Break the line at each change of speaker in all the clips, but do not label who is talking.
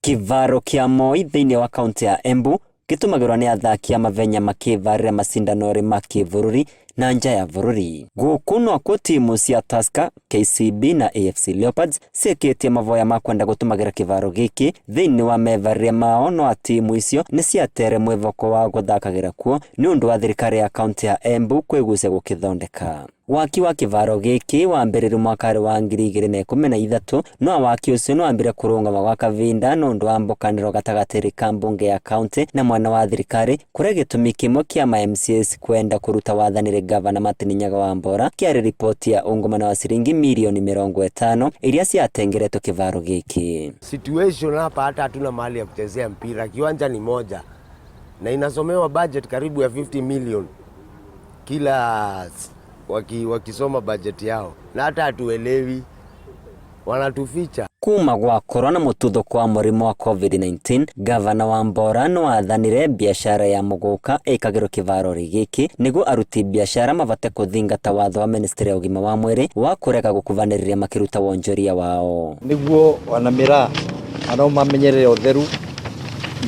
Kĩvaro kĩa Moi thĩinĩ wa kaũntĩ ya Embu gĩtũmagĩrwo nĩ athaki a mavenya makĩvarĩra macindanori ma kĩbũrũri na nja ya bũrũri. Gũkũ nokuo timu cia Tusker, KCB na AFC Leopards ciĩkĩtie mavoya ma kwenda gũtũmagĩra kĩvaro gĩkĩ thĩinĩ wa mevarĩre mao no timu icio nĩ ciatere mwĩvoko wa gũthakagĩra kuo nĩ ũndũ wa thirikari ya kaũntĩ ya Embu kwĩgucia gũkĩthondeka. Waki wa kĩvaro gĩkĩ wambĩrĩirio mwaka wa 2013 no waki ũcio nĩwambire kũrũgama gwa kavinda nĩ ũndũ wa mbũkanĩro gatagatĩ ka mbunge ya kaũntĩ na mwena wa thirikari kũrĩa gĩtũmi kĩmwe kĩa ma MCAs kwenda kũruta wathanĩre gavana Martin Nyaga wa Mbora kĩarĩ riboti ya ungumania wa ciringi mirioni 50 iria ciatengeretwo kĩvaro gĩkĩ.
Situation hapa hata hatuna mahali ya kuchezea mpira, kiwanja ni moja na inasomewa budget karibu ya 50 million kila wakisoma budget yao, na hata hatuelewi, wanatuficha.
Kuma gwakorwo na mũtuthũko wa mũrimũ wa COVID-19, gavana wa Mbora nĩwathanire biashara ya mũgũka ĩkagĩrwo kĩvaro gĩkĩ nĩguo aruti biashara mavote kũthingata watho wa ministry ya ũgima wa mwĩrĩ wa kũrega gũkuvanĩrĩria makĩruta wonjoria wao.
Nĩguo ona mĩraa anao mamenyerere ũtheru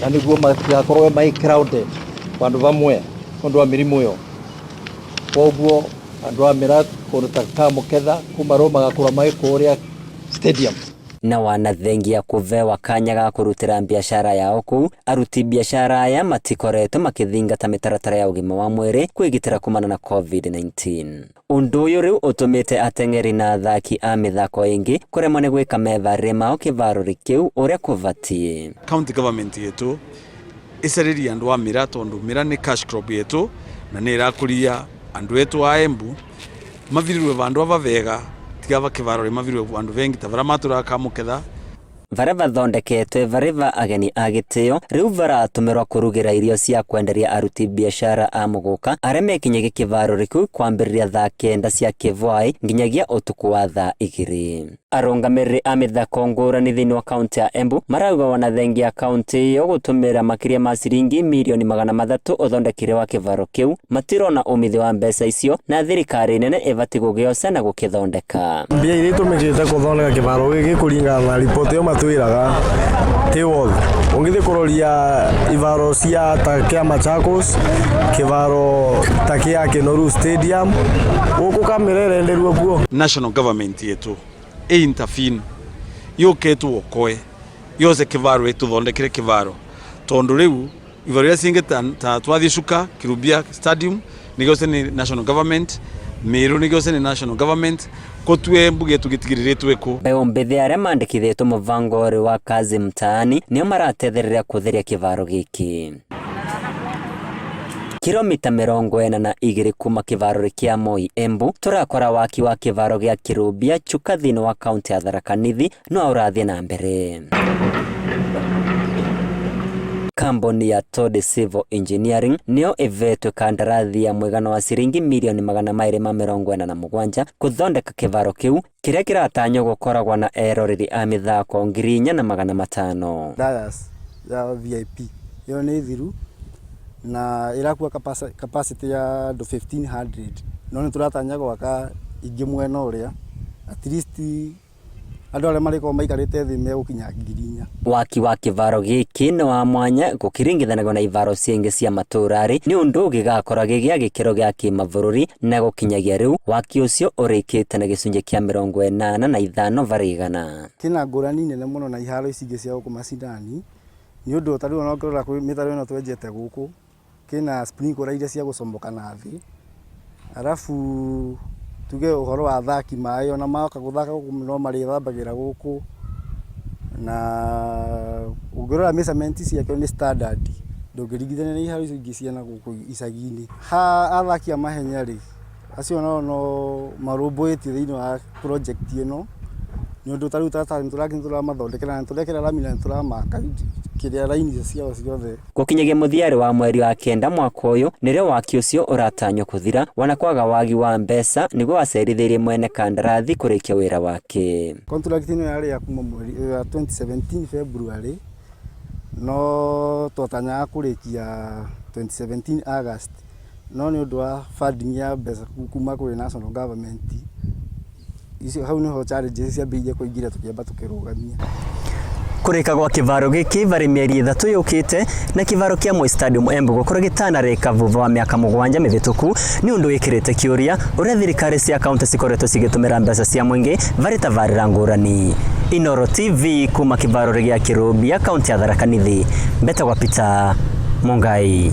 na nĩguo matigakorwo mai crowded vandũ vamwe ũndũ wa mĩrimũ ĩyo. Koguo andũ a mĩraa kũndũ ta Kamũketha kuma rũ magakorwo magĩ kũrĩa stadium.
Na wanathengia kũvewa kanya ga kũrutĩra biashara yao kũu, aruti biashara aya matikoretwo makĩthingata mĩtaratara ya ũgima wa mwĩrĩ kwĩgitĩra kumana na COVID-19. Ũndũ ũyũ rĩu ũtũmĩte ateng'eri na athaki a mĩthako ĩngĩ kũremwo nĩ gwĩka mevarĩre mao kĩvaro kĩu ũrĩa kũbatiĩ.
County government yetu ĩcarĩrie andũ a mĩraa tondũ mĩraa nĩ cash crop yetu na nĩ ĩrakũria andũ etu a Embu mavirirwe vandu ava vega tigava kĩvaro mavirirwe vandu vengi ta varia matũraga Kamũketha.
Varia vathondeketwe vari va ageni a gĩtĩo rĩu varatũmĩrwo kũrugĩra irio cia kwenderia aruti biashara a mũgũka arĩa mekinyagia kĩvaro kĩu kwambĩrĩria thaa 9 cia kĩvwaĩ nginyagia ũtukũ wa thaa 2. Arũngamĩrĩri a mĩthako ngũrani thĩinĩ wa kaũntĩ ya Embu marauga ona thengia kaũntĩ ĩyo gũtũmĩra makĩria ma ciringi mirioni 300 ũthondekire wa kĩvaro kĩu matirona umithio wa mbeca icio na thirikari nene ĩbatiĩ gũgĩoca na gũkĩthondeka.
Mbia iria itũmĩkĩte gũthondeka kĩvaro gĩkĩ kũringana na riboti ĩyo matwĩraga ti worth. Ũngĩthiĩ kũroria ivaro cia ta kĩa Machakos, kĩvaro ta kĩa Kinoru Stadium, gũkũ kamĩra ĩrenderwo kuo.
National government yetu ĩ intervene yũke ĩtuokoe yose kĩvaro ĩtũthondekere kĩvaro tondũ rĩu ivaro iria cingĩ ta twathiĩ Chuka Kirubia Stadium nĩgĩose nĩ national government, Meru nĩgĩose nĩ national government, kũtue Embu gĩetu gĩtigĩrĩrĩtwe kũ.
Mbeũ mbĩthĩ arĩa mandĩkithĩtwo mũbango ũrĩ wa kazi mtaani nĩo maratethereria kũtheria kĩvaro gĩkĩ. Kilomita 42 kuma kĩvaro kĩa Moi Embu tũrakora waki wa kĩvaro gĩa Kirubia Chuka thĩinĩ wa kaũntĩ ya Tharaka Nithi no ũrathiĩ na mbere. Kambuni ya Todi Civil Engineering nĩyo ĩvetwe kandarathi ya mũigana wa ciringi mirioni 247 kũthondeka kĩvaro kĩu kĩrĩa kĩratanywo gũkoragwo na eroreri a mĩthako 4,500.
Dais ya VIP ĩyo nĩ thiru na ĩrakua capacity ya andũ 1500, no nĩ tũratanya gwaka ingĩ mwena ũrĩa at least andũ arĩa marĩkorwo maikarĩte thĩ megũkinya 4,000.
Waki wa kĩvaro gĩkĩ nĩ wa mwanya gũkĩringithanagio na ivaro cingĩ cia matũũra-rĩ nĩ ũndũ gĩgakorwo gĩ gĩa gĩkĩro gĩa kĩmabũrũri na gũkinyagia rĩu waki ũcio ũrĩkĩte na gĩcunjĩ kĩa 85 varĩ igana.
Kĩna ngũrani nene mũno na iharo ici ingĩ cia gũkũ macinani nĩ ũndũ ta rĩu ona ũngĩrora kwĩ mĩtaro ĩno twenjete gũkũ kĩna sprinkler iria cia gũcomoka na thĩ, arabu tuge ũhoro wa athaki maĩ ona moka gũthaka gũkũ no marĩthambagĩra gũkũ, na ũngĩrora measurement ciakĩo nĩ standard, ndũngĩringithania na iharo icio ingĩ cia nagũkũ icagi-inĩ. Ha athaki a mahenya rĩ, acio nao no marũmbũĩtio thĩinĩ wa project ĩno nĩ ũndũ ta rĩu tata nĩ tũramathondekera na nĩtũrekĩra rami na nĩtũramaka kĩrĩa raini icio ciao ciothe.
Gũkinyagia mũthia wa mweri wa 9 mwaka ũyũ nĩrĩo waki ũcio ũratanywo kũthira wana kwaga wagi wa mbeca nĩguo wacerithĩirie mwene kandarathi kũrĩkia wĩra wake.
Contract ĩno yarĩ ya kuma mweri wa 2017 February, no twatanyaga kũrĩkia 2017 August, no nĩ ũndũ wa funding ya mbeca kuma kũrĩ national government icio hau niho challenges ciambĩrĩirie kũingĩra tũkĩamba tũkĩrũgamia.
Kurika gwa kivaro giki vari mieri 3 yukite na kivaro kia Moi Stadium Embu gukorwo gitanarika thutha wa miaka 7 mihituku ni undu wikirite kiuria uria thirikari cia kaunti cikoretwo cigitumira mbeca cia mwingi vari tabarira ngurani. Inoro TV kuma kivaro gia Kirubia, kaunti ya Tharaka Nithi, mbetagwa Peter Mungai.